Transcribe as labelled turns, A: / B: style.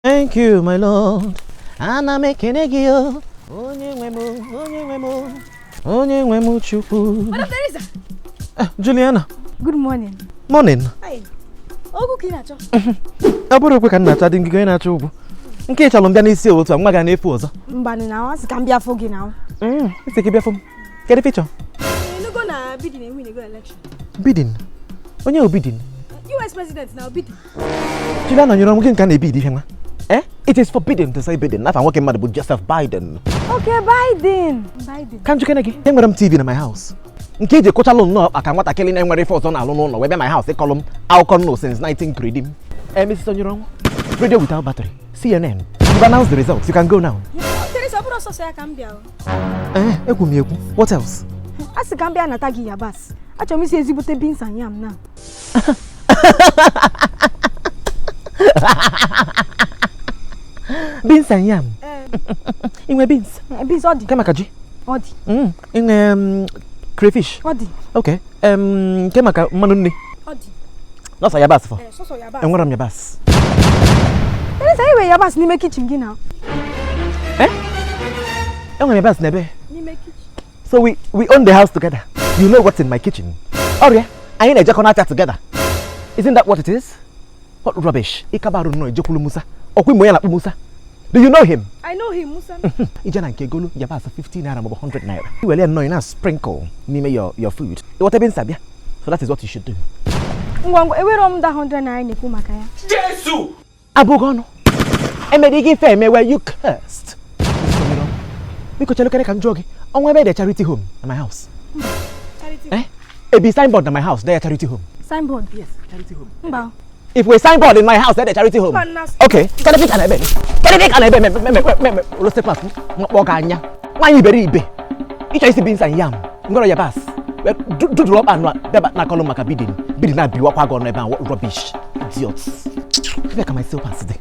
A: Thank you, my Lord. Ana m ekene gị o. Onye nwe m, onye nwe m, onye nwe m Chukwu.
B: Madam Teresa.
A: Eh, Juliana.
B: Good morning.
A: Morning.
B: Hi. Okwu ka ị na-achọ?
A: Ọ bụrụ okwe ka m na-achọ dị ngịga onye na-achọ ụgwụ. Nke ị chọrọ m bịa n'isi otu a nwa ga na-efu ọzọ.
B: Mbanụ na asị ka m bịa fụ gị na.
A: Isi ka ị bịa fụ m. Kedu ife ị chọ?
B: Enugo na Biden ewin go election.
A: Biden. Onye bụ Biden?
B: US president na Biden.
A: Juliana nyere m gị nke a na-ebid ihe nwa. Eh? It is forbidden to say Biden. N'afa nwoke mmadụ bụ Joseph Biden.
B: Okay, Biden. Biden.
A: Ka njikere gị, enwere m TV na my house. Nke eji ekochalụ nnọọ maka nwatakịrị na-enwere ife ọzọ na-alụ n'ụlọ wee bịa my house ịkọlụ m akụkọ nnụ since 19 kredim. Eh, Mrs. Onyeronwu, radio without battery, CNN. You've announced the results. You can go now.
B: Teresa, ọ bụrụ ọsọsọ ya ka m bịa.
A: Eh, ekwu m ekwu. What else?
B: A sị ka m bịa nata gị yabasị. Achọrọ m isi ezigbote beans and yam na.
A: Beans and yam. Inwe beans?
B: Beans ọ dị.
A: Nke maka ji?
B: Ọ dị.
A: Inwe crayfish?
B: Ọ dị.
A: Okay. Nke maka mmanụ nri?
B: Ọ dị.
A: Nọsọ yabasị fọ.
B: Sọsọ yabasị.
A: Enwere m yabasị.
B: Teresa, i nwere yabasị n'ime kitchen gị na.
A: Eh? Enwere m yabasị n'ebe?
B: N'ime kitchen.
A: So we own the house together. You know what's in my kitchen. Ọrịa, anyị na-ejekọ n'afịa together. Isn't that what it is? What rubbish. Ịkabarụ nnọọ ejekwulu Musa. Ọkwa ime onye na-akpọ Musa. Do you know him?
B: I know him, Musa.
A: Ije na nke golu yabasị 50 naira maọbụ 100 naira. I were nnọọ ị na-sprinkle n'ime your food. Ịghọta ebe nsa bịa? So that is what you should do.
B: Ngwa ngwa, ewere m da 100 naira na-ekwu maka ya.
C: Jesu!
A: Abụghị ọnụ. Emere gị ife emewe, you cursed. Biko chelukere ka m jụọ gị. Ọnwa ebe dị charity home na my house.
B: Charity.
A: Eh? Ebi signboard na my house, there charity home.
B: Signboard?
A: Yes, charity home.
B: Mba.
A: If we signboard in my house, there charity home. Okay. Kedu ife ka na-ebe? Kedu ife ka na-ebe? Me me me me roste pass. Mkpọ gị anya. Nwaanyị iberibe. Ịchọ isi beans and yam. Ngọrọ yabasị. Duduru ọkpa anụ bịa na akọlụ maka Biden. Biden na-abiwakwa gị ọnụ ebe a. What rubbish. Idiots. Ebe ka my silpas dị.